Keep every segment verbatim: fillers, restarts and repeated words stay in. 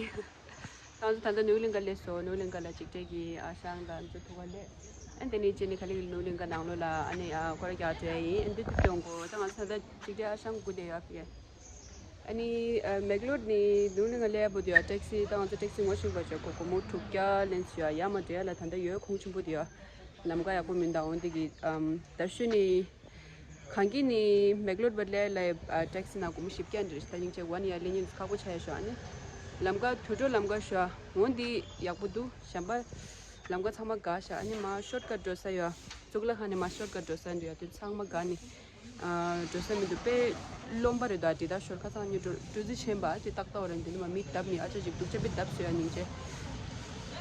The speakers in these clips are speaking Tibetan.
ང་ཚོ་ད་ལྟ་ནིའུ་གླིང་ག་སླེབས་སོང་། ནིའུ་གླིང་ག་ལ་འཇིགས་བྲལ་གྱི་ཨ་ཞང་དང་ཚོ་ཐུག་ག་སླེབས། ཨ་དེ་ནས་རྗེས་ནས་ག་ལེ་གི་ནིའུ་གླིང་ག་ནང་ལོགས་ལ་ཨ་ནི་ཨ་སྐོར་ར་རྒྱག་འགྲོ་ཡ་ཡིན། ཨ་འདི་དུ་སྟོན་གོ། ད་ང་ཚོ་ད་ལྟ་འཇིགས་བྲལ་ཨ་ཞང་སྒུག་བསྡད་ཡོད་ཕི། ཨ་ནི་ཨ་མེག་ལོར་ནས་ནིའུ་གླིང་ག་སླེབས་པ་དུས་ཨ་ཊེག་སི། ད་ང་ཚོ་ཊེག་སི་ངོ་ཤེས་པ་ཅིག་གོ། སྒོར་མོ་དྲུག་བརྒྱ་ལེན་སོང་ཡ། ཡར་མར་འགྲོ་ཡ་ལ་ད་ལྟ་ཡོད་གོང་ཆེན་པོ་དེ་ཡ། ལམ་ཁ་ཡག་པོ་མིན། ད་འོན་ཏེ་གི་ཨམ་ད་ཤུ་ནི་གང་གི་ནི་མེག་ལོར་བར་ལས་ལ་ཨ་ཊེག་སི་ནང་སྒོར་མོ་བཞི་བརྒྱ་འདྲ་ཞིག་ད་སྙིང་རྗེ་ཝན་ཡ་ལེན་ཡིན་ཁག་པོ་ཆགས་ཡ་ཤོག་ཨ་ནི་ལམ་ཁ་དུད་འགྲོ་ལམ་ཁ་ཤོག་འོན་ཏེ་ཡག་པོ་འདུག་གཞན་པ་ལམ་ཁ་ཚང་མ་དགའ་ཤག་ཨ་ནི་མ་ཤོར་ཀ་འགྲོ་ས་ཡོད། གཙུག་ལག་ཁང་ནས་མ་ཤོར་ཀ་འགྲོ་ས་འདུག་ཡ། དེ་ཚང་མ་དགའ་ནི། ཨ་འགྲོ་ས་མི་འདུག་དཔེ་རློན་པ་རེད་ད། དེ་ད་ཞོར་ཁ་ཚང་ཉོ་འགྲོ་འགྲོ་རྩིས་ཆེན་པ་དེ་ཏག་ཏག་རེད། འདི་ནི་མ་མི་བརྡབ་ནི་ཨ་ཅག་ཅིག་སྡུག་ཅག་པའི་བརྡབ་བཟོས་ཡ་སྙིང་རྗེ།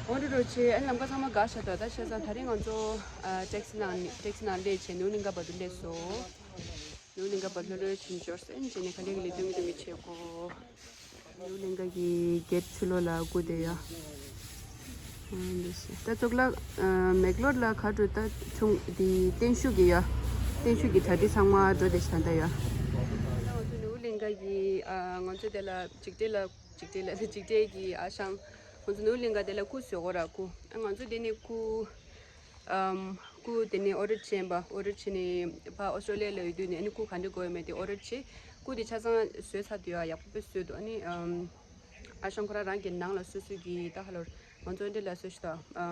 འོ་འགྲོ་འགྲོ་ཆེ་ཨ་ལམ་ཁ་ཚང་མ་དགའ་ཤ་ད། ད་བཤད་ཙང་ད་རིང་ང་ཚོ་ཨ་ཊེག་སི་ནང་ཊེག་སི་ནང་སླེབས་བྱས་ནིའུ་གླིང་ག་བར་དུ་སླེབས་སོང་། ནིའུ་གླིང་ག་བར་ལྷོད་ལྷོད་ཕྱིན་འབྱོར་སོང་། རྗེས་ནས་ག་ལེ་ག་ལེ་སྟོན་གི་སྟོན་གི་བྱེད་གོ། ནིའུ་གླིང་ག་གི་གེ་ཊི་ཕྱི་ལོགས་ལ་སྒུག་བསྡད་ཡ། ཨ་འདི་ཤི། ད་གཙུག་ལག་ཨ་མེག་ལོར་ལ་ག་འགྲོ་ད་ཆུང་འདི་བརྟན་བཞུགས་ཀྱི་ཡ། བརྟན་བཞུགས་ཀྱི་གྲ་སྒྲིག་ཚང་མ་འགྲོ་བསྡད་ཤག་ད་ལྟ་ཡ། ད་ང་ཚོ་ནིའུ་གླིང་ག་གི་ཨ་ང་ཚོ་དེ་ལ་འཇིགས་བྲལ་ལ་འཇིགས་བྲལ་ལ་འཇིགས་བྲལ་གྱི་ཨ་ཞང་། ང་ཚོ་ནིའུ་གླིང་ག་དེ་ལ་སྐུ་བཟོ་དགོས་ར་སྐུ། ཨ་ང་ཚོ་དེ་ནས་སྐུ་ཨམ་སྐུ་དེ་ནས་ཨོ་ཌར་བྱས་པ། ཨོ་ཌར་བྱས་ནས་ཕར་ཨོ་སི་ཊྲེ་ལི་ཡ་ལ་ཡོད་དུས་ནས་ཨ་ནི་སྐུ་ག་འདྲ་དགོས་ཡོད་མེད་དེ་ཨོ་ཌར་བྱས། སྐུ་དེ་ཆ་ཚང་བཟོས་ཚར་དུས་ཡ་ཡག་པོ་དཔེ་བཟོས་འདུག་ཨ་ནི་ཨམ་ཨ་ཞང་ཁོ་རང་རང་གི་ནང་ལ་སོ་སོ་གི་ད་ཧ་ལོར་ང་ཚོ་འདི་ལ་སོ་ཞིག་ད་ཨ་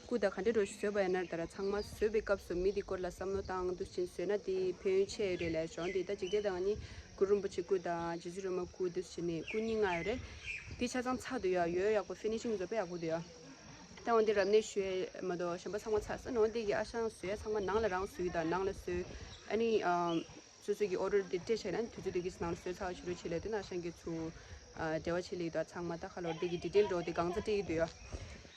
སྐུ་ད་ག་འདྲ་འགྲོ་ཞིག་བཟོས་པ་ཡིན་ན་ད་ར་ཚང་མ་བཟོས་པའི་སྐབས་སུ་མི་དེ་སྐོར་ལ་བསམ་བློ་བཏང་འདུག་ཅིང་བཟོས་ན་དེ་ཕན་ཡོན་ཆེ་རེད་ལབ་བྱུང་། དེ་ད་འཇིགས་བྲལ་དང་ནི་གུ་རུ་རིན་པོ་ཆེ་སྐུ་དང་རྗེ་བཙུན་སྒྲོལ་མ་སྐུ་འདུག་བྱས་ནས་སྐུ་གཉིས་ལྔ་ཡོད་རེད། དེ་ཆ་ཚང་ཚར་འདུག་ཡ། ཡོད་ཡག་པོ་ཕི་ནི་ཤིང་བཟོ་དཔེ་ཡག་པོ་འདུག་ཡ། ད་འོན་ཏེ་རབ་གནས་ཞུ་ཡས་མ་གཏོགས་གཞན་པ་ཚང་མ་ཚར་སོང་། འོན་ཏེ་གི་ཨ་ཞང་བཟོ་ཡས་ཚང་མ་ནང་ལ་རང་བཟོས་ཡོད་ད། ནང་ལ་བཟོས། ཨ་ནི་ཨམ་སོ་སོ་གི་ཨོ་ཌར་དེ་སྤྲད་བྱས་ན་དུས་ཚོད་དེ་གི་ནང་ལ་བཟོས་ཚར་བ་ཕྱི་དྲོ་བྱས་ལས་དེ་ན་ཨ་ཞང་གི་ཚུར་ཨ་འབྲེལ་བ་བྱས་ལས་ད་ཚང་མ་ད་ཁ་ལོར་དེ་གི་ཌི་ཊེལ་འགྲོ་དེ་གང་ཚ་སྤྲད་ཀྱི་འདུག་ཡ།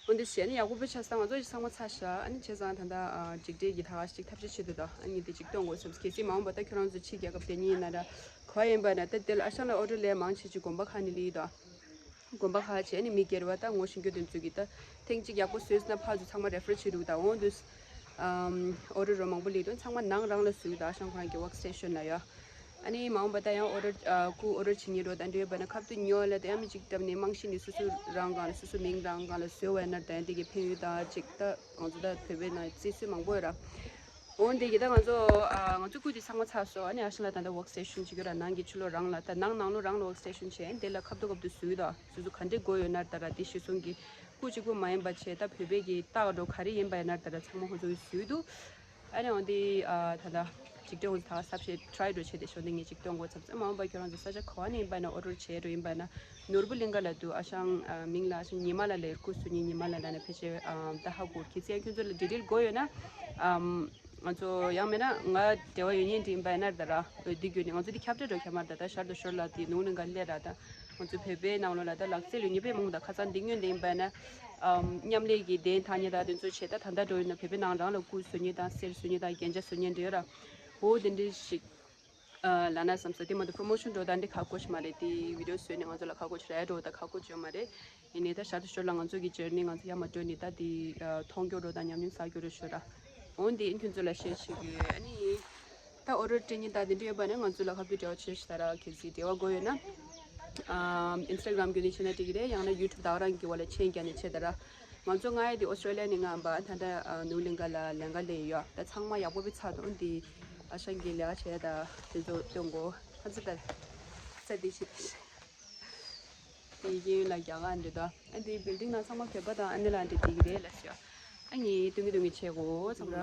འོན་ཏེ་བྱས་ན་ཡག་པོ་དཔེ་ཆ་ཚང་ང་ཚོ་ཚང་མ་ཚར་ཤག་ཨ་ནི་བྱས་ཙང་ད་ལྟ་ཨ་འཇིགས་བྲལ་གི་ད་ག་ཞིག་ཐབས་ཤེས་བྱེད་དུ་ད་ཨ་ནི་དེ་ཅིག་སྟོན་དགོས་བསམ། གལ་སྲིད་མ་འོངས་པ་ད་ཁྱོད་རང་ཚོ་ཕྱི་རྒྱལ་ཁབ་དེ་ཉིད་ན་ར་ག་ཡིན་པ་ན་ད་དེ་ལ་ཨ་ཞང་ལ་ཨོ་ཌར་ལས་མང་ཆེ་ཅིག་དགོན་པ་ཁག་ནས་ལི་ད། དགོན་པ་ཁག་བྱས་ནས་མི་སྒེར་བ་དང་ངོ་ཤེས་རྒྱུ་དེ་ཚོ་གིས་ད་ཐེངས་གཅིག་ཡག་པོ་བཟོས་ཟིན་ན་ཕར་ཚུར་ཚང་མ་རེ་ཕར་བྱེད་འདུག་ད་འོང་དུས་ཨམ་ཨོ་ཌར་རོ་མང་པོ་ལེགས་དོན་ཚང་མ་ནང་རང་ལ་བཟོས་ད་ཨ་ཞང་ཁོ་རང་གི་ཝརྐ་སི་ཊེ་ཤན་ལ་ཡ། ཨ་ནི་མ་འོངས་པ་ད་ཡང་ཨོ་ཌར་ཨ་སྐུ་ཨོ་ཌར་བྱེད་མཁན་འགྲོ་ད་འདྲ་ཡོད་པ་ན་ཁ་ཐུག་ཉོ་ལ་ད་ཡང་མི་གཅིག་བཏབ་ནས་རྨང་གཞི་ནས་སོ་སོ་རང་སྒང་ལ་སོ་སོ་མིང་རང་སྒང་ལ་བཟོས་པ་ཡིན་ན་ད་ཡང་དེ་གི་ཕན་ཡོན་ད་ཅིག་ད་ང་ཚོ་ད་བོད་པའི་ནང་རྩིས་སྲོལ་མང་པོ་ཡོད་ར། འོན་ཏེ་གི་ད་ང་ཚོ་ཨ་ང་ཚོ་སྐུ་དེ་ཚང་མ་ཚར་སོང་། ཨ་ནི་ཨ་ཞང་ལ་ད་ལྟ་ཝརྐ་སི་ཊེ་ཤན་ཅིག་ཡོད་ར། ནང་གི་ཕྱི་ལོགས་རང་ལ་ད་ནང་ནང་ལོགས་རང་ལ་ཝརྐ་སི་ཊེ་ཤན་བྱས་དེ་ལ་ཁ་ཐུག་ཁ་ཐུག་བཟོས་ད་སོ་སོ་ག་འདྲས་དགོས་ཡོད་ན་ད་ར་དེ་གཞི་བཟུང་གི་སྐུ་གཅིག་པོ་མ་ཡིན་པ་བྱས་ད་བོད་པའི་གི་རྟགས་འགྲོ་ག་རེ་ཡིན་པ་ཡིན་ན་ད་ར་ཚང་མ་ཁོ་ཚོ་གི་བཟོས་འདུག་ཨ་ནི་འོན་ཏེ་ཨ་ད་ལྟ་ཇིག་རྟེན་ཁོ་ཚོ་ད་ག་ས་བྱས་ཊི་རའི་འགྲོ་བྱས་ཏེ་ཞོ་འདི་ངས་ཅིག་སྟོན་དགོས་ཚབ་ཚབ་མ་འོངས་པ་ཁྱོད་རང་ཚོ་ས་ཆ་ག་བ་ནས་ཡིན་པ་ཡིན་ན་ཨོ་ཌར་བྱས་འགྲོ་ཡིན་པ་ཡིན་ན་ནོར་བུ་གླིང་ག་ལ་འདུག་ཨ་ཞང་ཨ་མིང་ལ་ཨ་ཞང་ཉི་མ་ལ་ལ་ཡིར་སྐུ་གསོ་མཁན་ཉི་མ་ལ་ལ་ན་ཕལ་ཆེར་ཨ་ད་ཧ་གོ་གི་ཚེ་ཁྱོད་ཚོ་ལ་ཌི་ཊེལ་དགོས་ཡོད་ན་ཨམ་ང་ཚོ་ཡང་མེད་ན་ང་འབྲེལ་བ་ཡོད་མཁན་འདི་ཡིན་པ་ཡིན་ན་ད་ར་འོ་འདི་བརྒྱུད་ནས་ང་ཚོ་འདི་ཁྱབ་བསྒྲགས་འགྲོ་ཁྱབ་མ་རེད། ད་ད་ཤར་དུ་ཤོར་ལ་དེ་ནུ་ནུ་ག་ལས་ར་ད་ང་ཚོ་བོད་པའི་ནང་ལོགས་ལ་ད་ལག་རྩལ་ཡོད་མཁན་དཔེ་མང་པོ་ད་ཁ་སང་འདི་སྔོན་འདི་ཡིན་པ་ཡིན་ན་ཨམ་མཉམ་ལས་ཀྱི་གདན་ཐང་ཉེ་ད་དེ་ཚོ་བྱས་ད་ད་ལྟ་འགྲོ་ཡིན་ན་བོད་པའི་ནང་རང་ལ་སྐུ་བཟོ་མཁན་དང་གསེར་བཟོ་མཁན་དང་རྒྱན་ཆ་བཟོ་མཁན་འདྲ་ཡོད་ར། འོ་དེ་འདྲ་ཞིག་ཨ་ལབ་ན་བསམ་སོང་། དེ་མ་གཏོགས་པྲོ་མོ་ཤོན་འགྲོ་ད་འདི་ཁག་པོ་ཞིག་མ་རེད། དེ་བི་ཌི་ཡོ་བཟོས་ནས་ང་ཚོ་ལ་ཁག་པོ་ཞིག་རག་འགྲོ་ད་ཁག་པོ་ཅིག་ཡོད་མ་རེད། ཡིན་ནའི་ད་ཞར་དུ་ཞོར་ལ་ང་ཚོ་གི་ཇར་ནི་ང་ཚོ་ཡར་མར་འགྲོ་ནས་ད་དེ་ཨ་མཐོང་རྒྱུ་འགྲོ་ད་ཉམས་མྱོང་བསགས་རྒྱུ་རེད་ཤོད་ར། འོན་ཏེ་ཨིན་ཁྱོད་ཚོ་ལ་ཤེར་བྱེད་དགོས། ཨ་ནི་ད་ཨོ་ཌར་སྤྲད་མཁན་ད་དེ་འདྲ་ཡོད་པ་ན་ང་ཚོ་ལ་ཁ་པའི་འབྲེལ་བ་བྱེད་ཤིག་ད་ར། གལ་སྲིད་འབྲེལ་བ་དགོས་ཡོད་ན་ཨ་ཨིན་སི་ཊ་གྷ་རམ་བརྒྱུད་ནས་བྱེད་ན་འགྲིག་གི་རེད། ཡང་ན་ཡུ་ཊུབ་ད་ག་རང་གི་འོག་ལ་མཆན་རྒྱག་ནས་བྱེད་ད་ར། ང་ཚོ་ང་ཡི་དེ་ཨོ་སི་ཊྲེ་ལི་ཡ་ནས་ང་འབའ་ད་ལྟ་ཨ་ནུ་གླིང་ག་ལ་ལས་ཀ་ལས་ཡོད། ད་ཚང་མ་ཡག་པོ་བི་ཚར་འདུག་འདི་ཨ་ཞང་གི་ལས་ཀ་བྱས་ད་དེ་ཚོ་སྟོན་གོ། ཁ་ཚ་ད་ཚ་དེ་ཤི་དེ་གི་ཡུན་ལ་རྒྱ་གར་འདི་ད་ཨ་འདི་བིལ་ཌིང་ནང་ཚང་མ་བོད་པ་དང་ཨ་ནེ་ལ་འདི་དེ་གི་རེད་ལ་ཤི། ཨ་ནི་སྟོན་གི་སྟོན་གི་བྱས་གོ་ཚང་མ།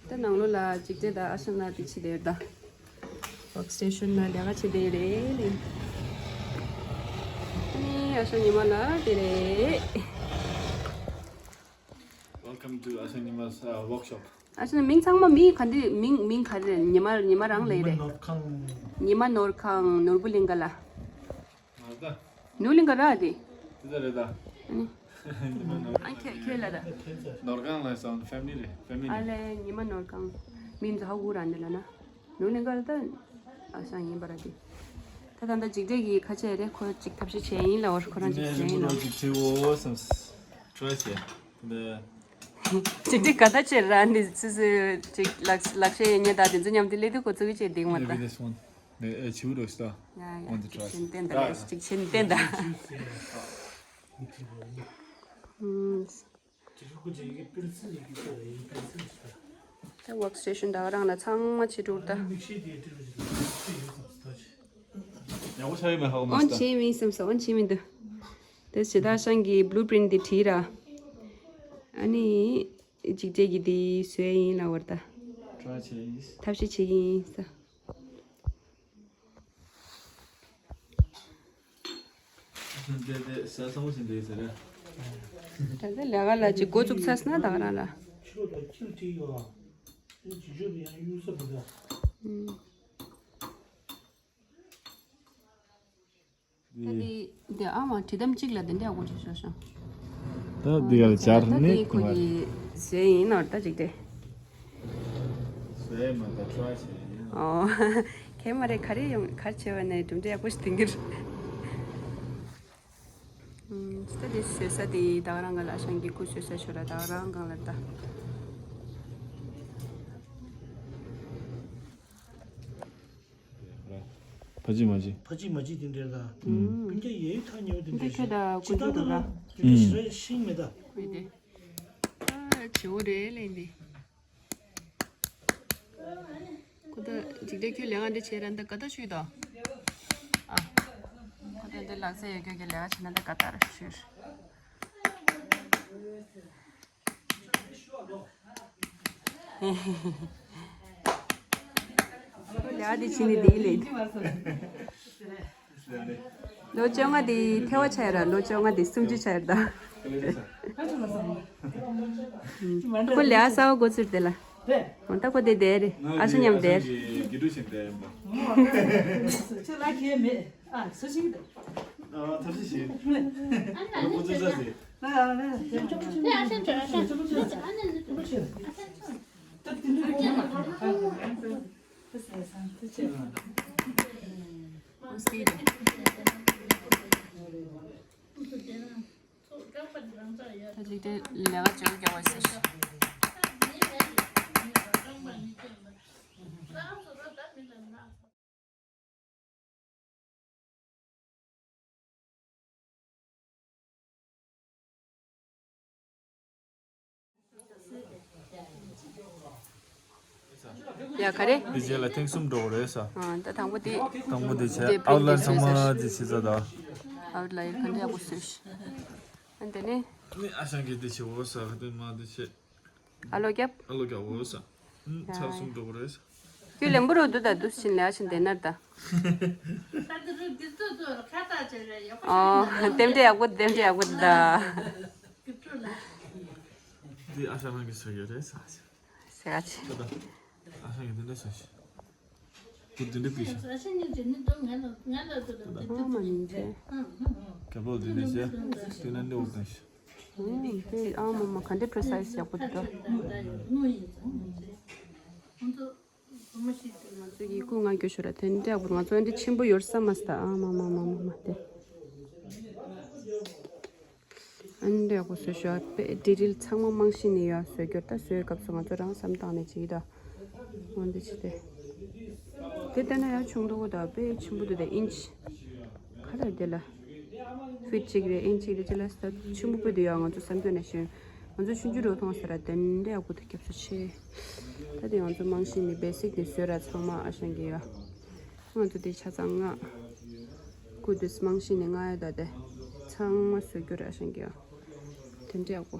ད་ནང་ལོགས་ལ་ཇིག་རྟེན་དང་ཨ་ཞང་ན་དེ་ཕྱི་དེར་ད་ཝརྐ་སི་ཊེ་ཤན་ན་ལས་ཀ་བྱེད་དེ་རེད། ཨ་ནི་ཨ་ཞང་ཉི་མ་ལ་དེ་རེད། Welcome to ཨ་ཞང་ཉི་མ་ལ་ཝརྐ་ཤོབ། ཨ་ཞང་མིང་ཚང་མ་མི་ག་འདི་མིང་མིང་ག་རེ་རེད། ཉི་མ་ཉི་མ་རང་ལས་རེད། ནོར་ཁང་། ཉི་མ་ནོར་ཁང་ནོར་བུ་གླིང་ག་ལ། ང་ད། ནོར་གླིང་ག་ར་དེ། དེ་ད་རེད་ད། ཨ་ནི། ཉི་མ་ནོར་ཨ་ཁྱེད་ཁྱེད་ལ་ད། ནོར་ཁང་ལ་སོང་ཕེ་མི་ལི་ཕེ་མི་ལི། ཨ་ལས་ཉི་མ་ནོར་ཁང་། མིང་ཛ་ཧ་གུ་ར་འདི་ལ་ན། ནོར་གླིང་ག་ལ་ད། ཨ་ཞང་ཡིན་པ་ར་དེ། ད་ད་ད་འཇིག་རྟེན་གྱི་ཁ་ཆེ་རེད། ཁོ་ཅིག་ཐབས་ཤེས་བྱས་ཡིན་ལ་བར་ཁོ་རང་ཅིག་བྱས་ཡིན་ལ། འཇིག་རྟེན་འོ་སམ་ཊྲའི་བྱས། འདི། འཇིག་རྟེན་ག་ད་ཆེ་ར་འདི་སུ་སུ་ཅིག་ལག་ལག་ཤེས་ཡིན་ཉེ་ད་དེ་ཚོ་མཉམ་དུ་ལས་དུ་ཁོ་ཚོ་གི་ཆེ་སྡིག་མ་ད། Maybe this one. 네, 에, 지우로 시다. 야, 야, On the try. 직진 뗀다. 아, 직진 뗀다. 음. ད་workstation ད་རང་ལ་ཚང་མ་ཕྱི་དྲུག་ད། ཡག་པོ་ཆགས་ཡོད་མེད་ཧ་གོ་མ་On་སོང་། བྱས་མིན་བསམ་སོང་། On་བྱས་མིན་འདུག་དེ་ཇི་ལྟར་ཤང་གི་blueprint་འདི་བྲིས་ར། ཨ་ནི་འཇིགས་བྲལ་གྱི་འདི་བཟོས་ཡིན་ལབ་པ་རེད་ད། Try་བྱས་ཡིན། ཐབས་ཤེས་བྱེད་ཀྱི་ཡིན་ས། དེ་དེ་ཟ་ཚང་མ་ཟིན་བསྡད་ཟེར་ར། ད་ལྟ་ལས་ཀ་ལ་ཅིག་འགོ་བཙུགས་ཚར་སོང་ན་ད་ག་རང་ལ། ཕྱི་ལོགས་ལ་ཁྱི་ལ་ཁྲིད་ཡོད་ཨ། ཁྱི་ལ་ཇི་ཞོར་དུ་ཡང་གཡུག་ས་མི་འདུག་ཨུམ། ད་དེ་དེ་ཨ་མ་བྲིས་ཐམ་གཅིག་ལ་དེ་འདྲ་ཡག་པོ་བྲིས་ཤག་ཤག་ད་འདི་ག་ལ་སྦྱར་ད་ནས་དེ་ཁོ་གི་བཟོས་ཡིན་ནོ་ད་ཅིག་དེ། བཟོས་མ་ད་try་བྱས་ཡིན། ཨོ། གས་མ་རེད། ག་རེ་ཡོང་ག་རེ་བྱས་པ་ནས་གྲུབ་འབྲས་ཡག་པོ་ཞིག་ཐོན་གྱི་རེད། ཨུམ། ད་དེ་བཟོས་ས་དེ་ད་ག་རང་ག་ལ་ཤང་གི་ཁུ་བཟོས་ས་ཤོར་ར་ད་ག་རང་གང་ལ་ད། ཕ་ཅི་མ་ཅི། ཕ་ཅི་མ་ཅི་དེ་འདྲ་ལ། ཨུམ། སྤུན་ཀྱག་ཡའི་ཐག་ཉེ་བོ་དེ་འདྲ་ཞིག་ཁྱོད་ད་ཅི་ལྟར་ཀུན་སྤྱོད་དུ་ལ། དེ་འདྲ་ཞིག་ར་ཤིང་མེད་ད། ཨུམ། ཨ་བྱེའུ་རེད་ལེན་དེ། ཁོ་ད་འཇིག་རྟེན་ཁྱོད་ལས་ཀ་འདི་བྱས་ར་འདི་ག་ད་ཤུས་དོ། ཨ། ཁོ་ད་འདི་ལག་རྩལ་ཡོད་རྒྱུ་གི་ལས་ཀ་བྱས་ན་འདི་ག་ད་ར་ཤུས། ལས་འདི་ཕྱི་ནས་འདི་ལས། ལོ་བཅོ་ལྔ་འདི་ཐལ་བ་ཆགས་ཡོད་ར། ལོ་བཅོ་ལྔ་འདི་སུམ་ཅུ་ཆགས་ཡོད་ར་ད། ཁོ་ལས་གསར་པ་འགོ་ཚུགས་དེ་ལ། འོ་ད་ཁོ་དེ་དེ་རེད། ཨ་ཤ་མཉམ་དེ་རེད། ཁྱོད་ལ་ཁྱད་མེད། ཨ་སུ་ཞིག་འདུག་ཨ་ཐབས་ཤེས་བྱེད། ཨ་ཁོ་ཚོས་ཟ་ཟེར། ད་ཅིག་དེ་ལས་ཀ་བྱེད་རྒྱག་པ་ཟེར། ཡ་ག་རེ། འདི་རྗེས་ལ་ཐེངས་གསུམ་འགྲོ་གི་རེད་ས། ཨ་ད་དང་པོ་དེ། དང་པོ་དེ་བྱས་དེ་outline་ཚང་མ་དེ་བྱེད་ས་ད། outline་ག་འདྲ་ཡག་པོ་བཟོས་ཤག་ཨ་འདི་ནི། ནི་ཨ་ཞང་གིས་དེ་བྱེད་འོ་ས་ག་དེ་མ་དེ་བྱེད། ཨ་ལོ་རྒྱབ། ཨ་ལོ་རྒྱབ་འོ་ས། ཚར་གསུམ་འགྲོ་གི་རེད་ས། ཁྱོད་ལེན་པོ་རོ་འདུག་ད་འདུག་ཕྱིན་ལས་ཕྱིན་དེ་ནར་ད། ཨོ་རྟེན་འབྲེལ་ཡག་པོ་རྟེན་འབྲེལ་ཡག་པོ་ད། འདི་ཨ་ཞང་རང་གིས་བཟོས་ཡོད་རེད་ས། ཟེར་ག་ཅི། ད་ད། ཨ་ཞང་གིས་འདི་འདྲ་བྱས་ཤག་ཁོ་འདི་འདྲ་བྲིས་ཤག་ཨ་མ་ཡིན་ཚེ། རྒྱབ་ལོགས་འདི་འདྲ་བྱས། དེ་ན་འདི་འོག་དང་ཤག་ཨུམ། དེ་ཨ་མ་མ་ག་འདྲ་precise་ཡག་པོ་འདུག་ང་ཚོ་ཡི་གུ་ང་རྒྱུ་ཤོར་ར་དེ་འདྲ་ཡག་པོ་ང་ཚོ་འདི་ཆེན་པོ་ཡོད་ས་མ་སྟ་ཨ་མ་མ་མ་མ་མ་དེ། ཨ་འདྲ་ཡག་པོ་བཟོས་ཤག་དཔེ་detail་ཚང་མ་རྨང་གཞི་ནས་ཡར་བཟོས་རྒྱུ་རེད། ད་བཟོས་སྐབས་སུ་ང་ཚོ་རང་བསམ་བཏང་ནས་བྱེད་ཀྱི་ད། འོ་འདི་བྱེད་དེ། དེ་ལྟ་ན་ཡང་ཆུང་དུ་གོ་ད་དཔེ་ཆེན་པོ་འདུག་ད་inch་ག་རེ་དེ་ལ། feet་གཅིག་རེད་inch་གཅིག་རེད་ཅི་ལ་ད་ཆེན་པོ་དཔེ་འདུག་ཡ། ང་ཚོ་བསམ་དོན་ནས་ཤེས། ང་ཚོ་ཆུང་ཆུང་རུ་མཐོང་ས་ར་དེ་འདྲ་ཡག་པོ་ད་སྐྱབས་སུ་མཆི། ད་དེ་ང་ཚོ་རྨང་གཞི་ནས་basic་ནས་བཟོས་ར་ཚང་མ་ཨ་ཞང་གི་ཡ། ང་ཚོ་དེ་ཆ་ཚང་ལྔ། སྐུ་དུས་རྨང་གཞི་ནས་ལྔ་ཡ་ད་དེ། ཚང་མ་བཟོ་རྒྱུ་ར་ཨ་ཞང་གི་ཡ། དེ་འདྲ་ཡག་པོ།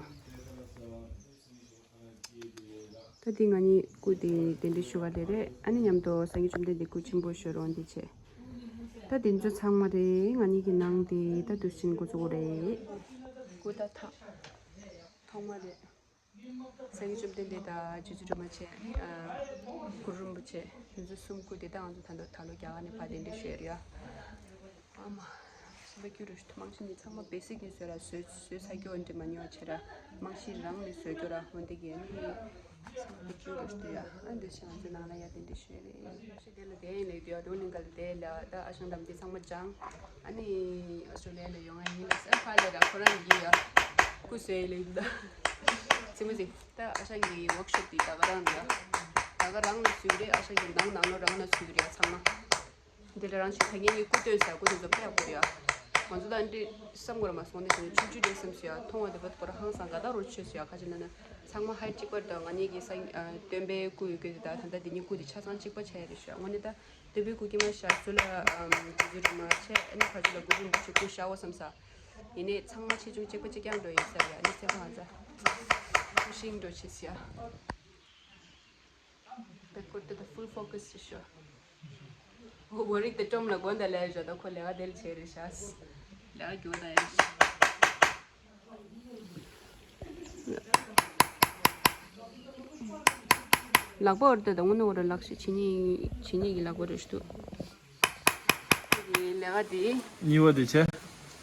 ད་འདི་ང་གཉིས་སྐུ་དེ་གདན་འདྲེན་ཞུ་བ་དེ་རེད། ཨ་ནི་མཉམ་དུ་སངས་རྒྱས་བཅོམ་ལྡན་འདས་སྐུ་ཆེན་པོ་ཞུ་རོགས་འདི་བྱས། ད་འདི་ཚོ་ཚང་མ་རེད། ང་གཉིས་ཀྱི་ནང་དེ་ད་དུས་ཆེན་འགོ་བཙུགས་རེད། སྐུ་ད་ཐ་ཐོག་མ་རེད། སངས་རྒྱས་བཅོམ་ལྡན་འདས་དང་རྗེ་བཙུན་སྒྲོལ་མ་བྱས། ཨ་གུ་རུ་རིན་པོ་ཆེ་དེ་ཚོ་གསུམ་སྐུ་དེ་ད་ང་ཚོ་ད་ལྟ་ད་ལོ་རྒྱ་གར་ནས་ཕར་གདན་འདྲེན་ཞུས་རེད་ཡ། ཨ་མ། སེམས་པ་སྐྱིད་རུ་ཞིག་རྨང་གཞི་ནི་ཚང་མ་basic་ནས་བཟོས་ར་བཟོས་བཟོས་ཚར་རྒྱུ་འདྲ་མ་ཉོ་བྱེད་ར་རྨང་གཞི་རང་ནས་བཟོས་རྒྱུ་ར་འོན་ཏེ་གི་ནི་སེམས་པ་སྐྱིད་རུ་ཞིག་ཡ། ཨ་འདི་ཤི་ང་ཚོ་ནང་ལ་ཡ་དེ་འདྲ་ཞུས་རེད། ཤི་དེ་ལ་དེ་ཡིན་ལེགས་དུ་ཡ་དུ་ནིང་ག་ལ་དེ་ལ་ད་ཨ་ཞང་དམ་དེ་ཚང་མ་སྦྱང་ཨ་ནི་ཨོ་སི་ཀྲོ་ལི་ཡ་ལ་ཡོང་ང་ཡིན་ལ་ས་ཕ་ལ་ར་ཁོ་རང་ཡིན་ཡ་སྐུ་བཟོས་ལེགས་དུ་ད་ཚིག་མ་ཚིག་ད་ཨ་ཞང་གི་workshop་དེ་ད་ག་རང་རེད་ད་ག་རང་ལ་བཟོས་རེད། ཨ་ཞང་གི་ནང་ནང་ལོ་རང་ལ་བཟོས་རེད་ཚང་མ། འདི་ལ་རང་བཞིན་ད་ངེད་ཀྱི་སྐུ་སྟོན་ཟེར་སྐུ་དེ་ཚོ་དཔེ་ཡག་པོ་རེད་ཡ། ང་ཚོ་ད་འདི་བསམ་དགོས་ར་མ་སོང་ནས་དེ་ནས་ཆུང་ཆུང་འདྲ་བསམ་སོང་ཡ། མཐོང་བ་དེ་བར་དུ་ཁོ་ར་ཧང་སང་དགའ་དགའ་རུ་ཆོད་སོང་ཡ། ཁ་ཅིག་ན་ན་ཚང་མ་ཧའི་གཅིག་པ་རེད། ད་ང་གཉིས་ཀྱི་སང་སྟོན་པའི་སྐུ་ཡོད་ཀྱི་རེད། ད་ད་ལྟ་འདི་གཉིས་སྐུ་དེ་ཆ་ཚང་གཅིག་པ་ཆགས་ཡ་རེད་ཤག་དངོས་གནས་ད་སྟོན་པའི་སྐུ་དཀྱིལ་མ་ཤག་ཚུར་ལ་དེ་ཚོ་རུ་མ་ཆད་ཨ་ནི་ཁ་ཚུར་ལ་སྐུ་ཕྲེང་བུ་ཆེ་སྐུ་ཤ་བོ་བསམ་ས། ཡིན་ནའི་ཚང་མ་ཆེ་ཆུང་གཅིག་པ་གཅིག་རྐྱང་འགྲོ་ཡིན་ས་རེད་ཡ། ཨ་ནི་སེམས་ཁ་ང་ཚ་ཤིང་འགྲོ་ཆེ་སི་ཡ། Back to the full focus issue. ཨོ་བོ་རིག་དེ་ཀྲོམ་ལ་དགོན་དང་ལས་བྱ་དང་ཁོ་ལས་ཀ་དེ་ལ་བྱེད་རེད་ཤག་ལས་ཀ་རྒྱུ་དང་ཡིན། ལག་པ་འོར་དེ་དང་དངོས་གནས་འོར་ལག་ཤེས་བྱེད་ཉིད་བྱེད་ཉིད་ཀྱི་ལག་པ་རེད་ཤག་འདུག་ལས་ཀ་དེ། གཉིས་པ་དེ་བྱས།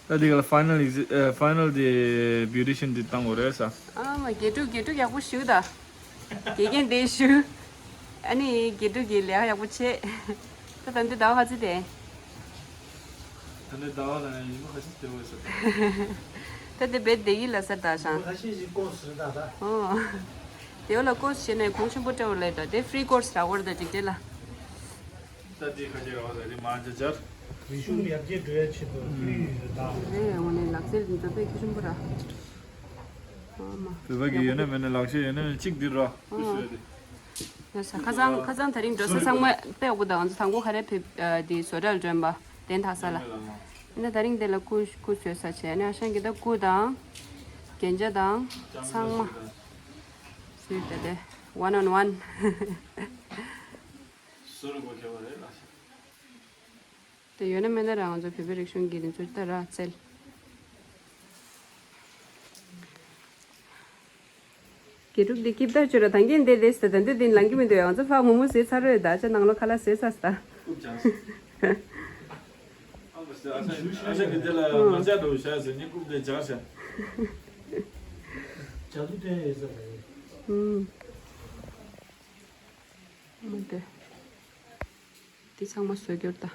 ད་འདི་ག་ལ་final exi- ཨ་final དེ་beautician དེ་བཏང་དགོས་རེད་ས། ཨ་མ་དགེ་ཕྲུག་དགེ་ཕྲུག་ཡག་པོ་ཞུ་ད། དགེ་རྒན་དེ་ཞུ། ཨ་ནི་དགེ་ཕྲུག་གི་ལས་ཀ་ཡག་པོ་བྱེད། ད་ད་འདི་ཟླ་བ་ག་ཚོད་དེ། ད་འདི་ཟླ་བ་ལ་ཡིན་པ་ག་ཚོད་དེ་འོས་ས། ད་འདི་བེད་དེ་ཡིན་ལ་ས་ད་ཤང་། ཁ་ཤས་ཤིག་ཀོ་སི་རེད་ད་ད། ཨོ། དེ་བ་ལ་ཀོ་སི་བྱེད་ནས་གོང་ཆེན་པོ་སྤྲད་བ་ལས་ད་དེ་free course རག་བར་ད་འགྲིག་དེ་ལ། ད་དེ་ཁ་ཅིག་ར་བ་ད་དེ་མ་ཇ་ཇར། རིག་གཞུང་ཡར་རྒྱས་འགྲོ་ཡ་ཆེད་དུ་ཕུལ་ཡོད་རེད་ད། རེད། དངོས་གནས་ལག་རྩལ་འདི་ཚོ་དཔེ་གལ་ཆེན་པོ་ར། ཨ་མ། བོད་པ་གི་ཡོད་ན་མེད་ན་ལག་ཤེས་ཡོད་ན་གཅིག་འདི་ར། ཨ། ཕུལ་སྲོལ་དེ། ཡ་ས་ཁ་སང་ཁ་སང་དེ་རིང་འགྲོ་ས་ཚང་མ་དཔེ་ཡག་པོ་འདུག་ང་ཚོ་དང་པོ་ག་རེ་ཕེབས་ཨ་དེ་བཟོ་གྲྭ་ལ་འགྲོ་ཡིན་པ་གདན་ཐག་ས་ལ། ཡིན་ན་དེ་རིང་དེ་ལ་སྐུ་སྐུ་བཟོས་ས་བྱས་ནས་ཨ་ཞང་གི་ད་སྐུ་དང་རྒྱན་ཆ་དང་ཚང་མ་བཟོས་ཏེ་དེ་one on one། བཟོ་རུ་གོ་ཁྱད་པར་རེད་ལགས། དེ་ཡོད་ན་མེད་ན་རང་ཚོ་བོད་པའི་རིག་གཞུང་གི་དེ་ཚོ་ལྟ་ར་རྩལ། དགེ་ཕྲུག་འདི་སྐྱིབས་ད་བཅོས་ར་ད་འགན་དེ་རེད་ཟེར་ད་འདི་འདི་ལང་གི་མི་འདུག་ང་ཚོ་ཕ་མོ་མོ་ཟེར་ཚར་རོད་ད་ཅ་ནང་ལོ་ཁ་ལག་ཟེར་ཚར་ད། རྐུབ་བཅངས་སོང་། ཨ་མ་ཟེར་ཨ་ཅག་ཨ་ཅག་གི་དེ་ལ་མ་བཅག་འགྲོ་བྱ་ཟེར་ནི་རྐུབ་དེ་བཅག་བྱ། ཇ་དུ་དེ་ཡོད་ས་རེད། ཨུམ། མི་འདུག་འདི་ཚང་མ་བཟོས་རྒྱུར་ད།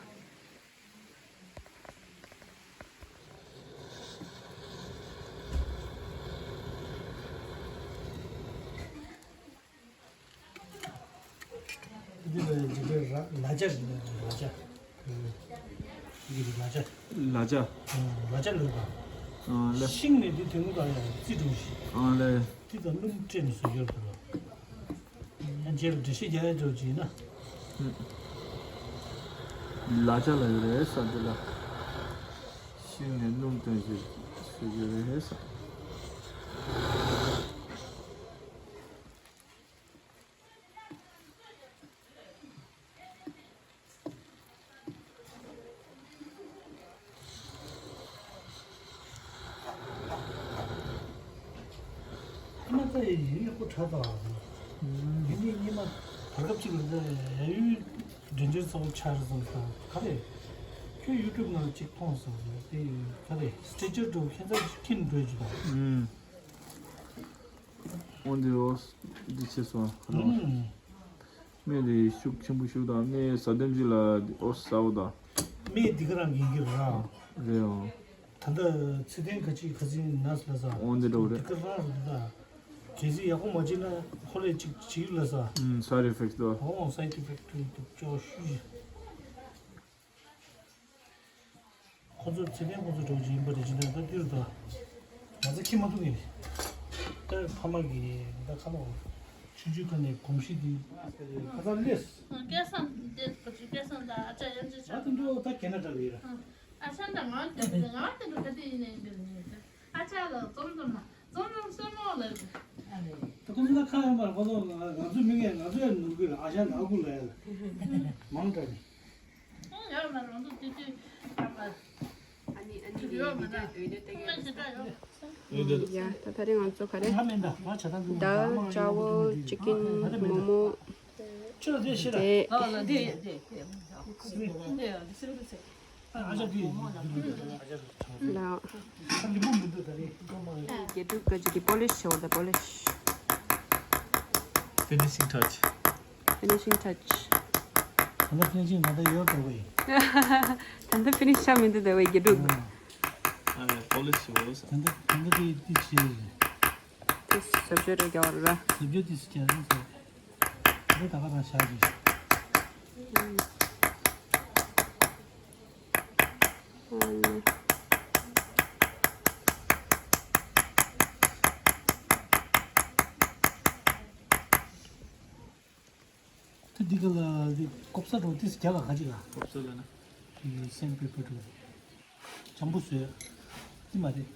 འདི་ལ་འཇིགས་པའི་ར་ལ་ཅ་རེད་ལ་ཅ། འདི་གི་ལ་ཅ། ལ་ཅ། ལ་ཅ་ལོས་པ། ཨ་ལེ། ཤིང་ནས་འདི་དེ་ངུ་དང་ཡང་རྩི་འགྲོ་ཞིག་ཨ་ལེ། འདི་དང་སྣུམ་སྤྲད་ནས་བཟོ་རྒྱུར་ད། རྗེས་ལ་འགྲེལ་བཤད་རྒྱག་ཡ་འགྲོ་གྱིས་ན། ལ་ཅ་ལ་ཡོད་རེད་ས་འདི་ལ། ཤིང་ནས་སྣུམ་བཏོན་ཞིག་ཞུ་རྒྱུ་རེད་ས། ཨ་མ་ད་ཡིན་ཡིན་ཁོ་ཁྲ་ད། ཡིན་ནི་ཉི་མ་བར་སྐབས་གཅིག་ལ་ད་ཡ་ཡུལ་འདྲེན་འབྱོར་ཚ་བོ་ཆགས་རེད་བསམ་སོང་ག་རེ། ཁྱོད་ཡུ་ཊུབ་ནང་གཅིག་མཐོང་སོང་རེད་དེ་ག་རེ་སི་ཊེ་ཅར་འགྲོ་ཁྱད་མཚར་ཅིག་ཁྱིམ་འགྲོ་ཅིག་དང་། འོན་ཏེ་འོ་འདི་བྱས་སོང་ཁ་ལོ། སྨན་དེ་ཤུགས་ཆེན་པོ་ཞིག་དང་སྨན་ཟ་དུས་ཅིག་ལ་འོ་ཟ་བ་དང་། སྨན་འདི་ག་རང་ཡིན་གྱི་རེད་ར། རེད་འོ། ད་ལྟ་ཚེ་བརྟན་ག་ཅིག་ག་ཅིག་ན་ལ་ཟ། འོ་འདི་འདྲ་བོ་རེད། འདི་ག་རང་རེད་ད། གལ་སྲིད་ཡག་པོ་མ་བྱས་ན་ཁོ་ལས་ཅིག་བྱེད་ཀྱི་ལ་ཟ། ཨུམ་side effect དོ། འོ་side effect འདུག་ཅོ་ཤུ། ཁོ་ཚོ་ཚེ་བརྟན་ཁོ་ཚོ་འགྲོ་གི་ཡིན་པ་རེད་ཅེ་ན་ད་འདིར་ད། ང་ཚོ་ཁྱི་མ་ཐུག་གི་རེད། ད་ཕ་མ་གི་ད་ཁ་ལོ། ཆུང་ཆུང་ཁ་ནས་གོམས་གཤིས་འདི་ཁ་ཚ་ལས། སྐལ་བཟང་འདི་ཁོ་ཚོའི་སྐལ་བཟང་ད་ཨ་ཅག་ཡོན་ཚད་ཆགས། ད་དུང་འདུག་ད་ག་ན་འདྲ་གི་ར། ཨ་ཅག་ད་ང་དེ་ང་དེ་འདུག་ག་དེ་ཡིན་ནའི་འདིར་ནས་ད་ཨ་ཅག་ལ་རྩོམ་རྩོམ་མ་རྩོམ་རྩོམ་སེར་མོ་ལ། ད་ཁོ་ཚོ་ད་ཁ་ཡོང་པར་ཁོ་ཚོ་ང་ང་ཚོ་མི་ངན་ང་ཚོ་ཡང་ནོར་གི་ལ་ཨ་ཅག་ནག་པོ་ལ་ཡ་ལ་མང་དྲགས་ནས། ཡོད་མ་རང་ཚོ་དེ་དུས་ཨ་མ། ཨ་ནི་ཨ་ནི་ཡོད་མ་ན། ཡོད་ན་ད་ཡོད། ཞེ་དྲག་ཡོད། ཡ་ད་ད་རེས་ང་ཚོ་ག་རེ། ང་མེད་ད་ང་བྱ་ཐང་གི་ད་ཅ་བོ་ཅི་ཀིན་མོ་མོ། ཅོ་དེ་ཤེས་ར། དེ། ཨ་ལ་དེ་དེ་དེ། ཨ་ཅག་དེ། ལ། ཨ་ལི་མོ་མི་འདུག་ད་རེས། དགེ་ཕྲུག་ག་ཅིག་གི་པོ་ལིཤ་བྱེད་འོ་ད་པོ་ལིཤ། Finishing touch. Finishing touch. ད་ལྟ་ཕིན་ཤིང་ང་ད་ཡོད་འགྲོ་བས། ད་ལྟ་ཕིན་ཤིང་ཆགས་མི་འདུག་ད་བས་དགེ་ཕྲུག་ཨ་ནི་པོ་ལིཤ་བྱེད་དགོས་ས། ད་ལྟ་ད་ལྟ་དེ་དེ་བྱེད་རེད། དེ་ཟབ་ཆོས་རེད་རྒྱག་པ་རེད་པ། ཟབ་ཆོས་དེ་སུ་རྒྱག་རེད་ཟེར། ད་ལྟ་ད་ག་རང་བཞག་གི། ཨ་ནི། ད་འདི་ག་ལ་འདི་ཀོབ་ས་འགྲོ་དེ་རྒྱ་ག་ག་ཅིག་ལ། ཀོབ་ས་ལ་ན། ཨི་སེན་པེ་པར་འགྲོ། བྱང་བུ་བཟོས། དེ་མ་རེད།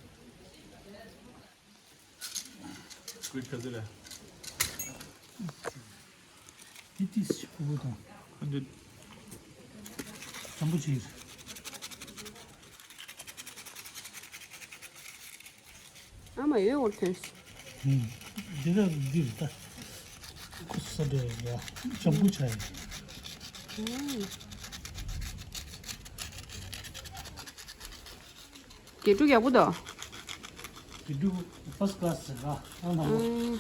ཀུའི་ཁ་ཟེར་ལ། དེ་ཏིས་ཕུ་བོ་དང་། ཁོ་འདི། བྱང་བུ་ཅིག། ཨ་མ་ཡོད་འོར་ཐོན། ཨུམ། འདི་ལ་འདི་རེད་ད། ཁོ་ས་འདྲ་ཡ། ཇམ་བུ་ཆ་ཡ། ཨུམ། དགེ་ཕྲུག་ཡག་པོ་འདུག་དགེ་ཕྲུག་ཕར་སི་ཀི་ལ་སི་རེད་ར། ཨ་ལ། ཨུམ།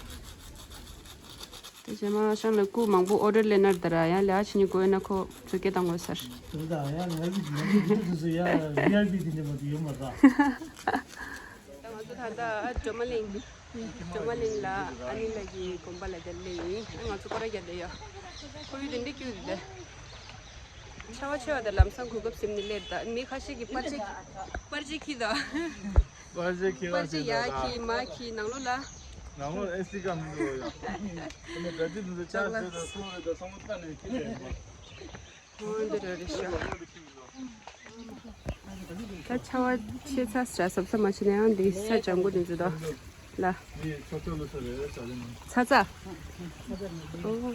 དེ་རྗེས་མ་ཤང་ལ་སྐུ་མང་པོ་ཨོ་ཌར་ལེན་ན་དར་ཡང་ལས་ཨ་ཆི་ནི་གོ་ཡོད་ན་ཁོ་ཚོད་སྐད་བཏང་དགོས་ཟེར། དེ་ད་ཡང་ང་གི་ང་གི་དེ་དུས་སུ་ཡང་ཝི་ཨའི་པི་དེ་འདྲ་མ་དེ་ཡོད་མ་རེད། ད་ང་ཚོ་ད་ལྟ་སྒྲོལ་མ་གླིང་སྒྲོལ་མ་གླིང་ལ་ཨ་ནི་ལགས་ཀྱི་དགོན་པ་ལ་བསྡད་ལེ་ཡིན། ང་ཚོ་སྐོར་ར་རྒྱག་བསྡད་ཡོད། ཁོར་ཡུག་དེ་འདྲ་སྐྱིད་འདུག་ཆར་པ་ཆེ་བ་དང་ལམ་སང་གོ་སྐབས་ཟིན་ནས་སླེབས། ད་མི་ཁ་ཤས་ཀྱིས་པར་ཆས་པར་ཆས་འཁྱེར་འདུག་པར་ཆས་ཁྱེར་པར་ཆས་ཡར་འཁྱེར་མར་འཁྱེར་ནང་ལོགས་ལ། ནང་ལོགས་ཨེ་སི་ཀ་མི་འདུག་ཡ། ཨ་ནི་དགྲ་ཇི་འདུག་ཟེར་ཆ་ཟེར་དང་སོང་རེད་དང་སོང་ལྟ་ནས་ཁྱེར་རེད། འོ་འདི་རེད་རེད་ཤག་ད་ཆར་པ་ཆེ་ཚ་ཟ་ཟབ་ས་མ་བྱས་ན་ཡང་འདི་ས་ལྗང་གུ་འདི་ཚོ་དང་ལ། ཚ་ཚ། ཨོ།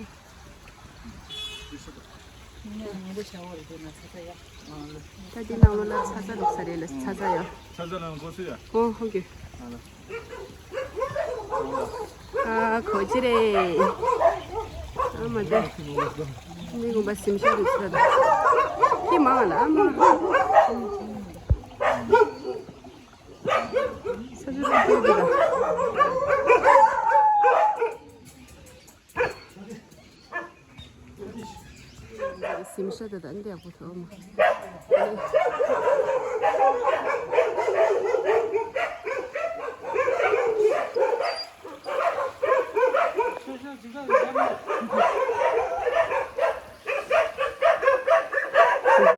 ད་འདི་ནང་ལོགས་ལ་ཚ་ཚ་བླུགས་ས་རེད་ལ་ཚ་ཚ་ཡ། ཚ་ཚ་ནང་འགོ་ཚུགས་ཡ། ཨོ་ཧོ་གི། ཨ་ལ། ཨ་གོ་ཅི་རེད། ཨ་མ་དེ། མི་དགོན་པ་སིམ་ཤ་རུ་ཚ་ད། ཁྱི་མང་ལ་ཨ་མ། ས་ཆུ་རུ་ཚ་ད། སིམ་ཤ་དེ་དང་འདི་ཡག་པོ་ཐོག་མ།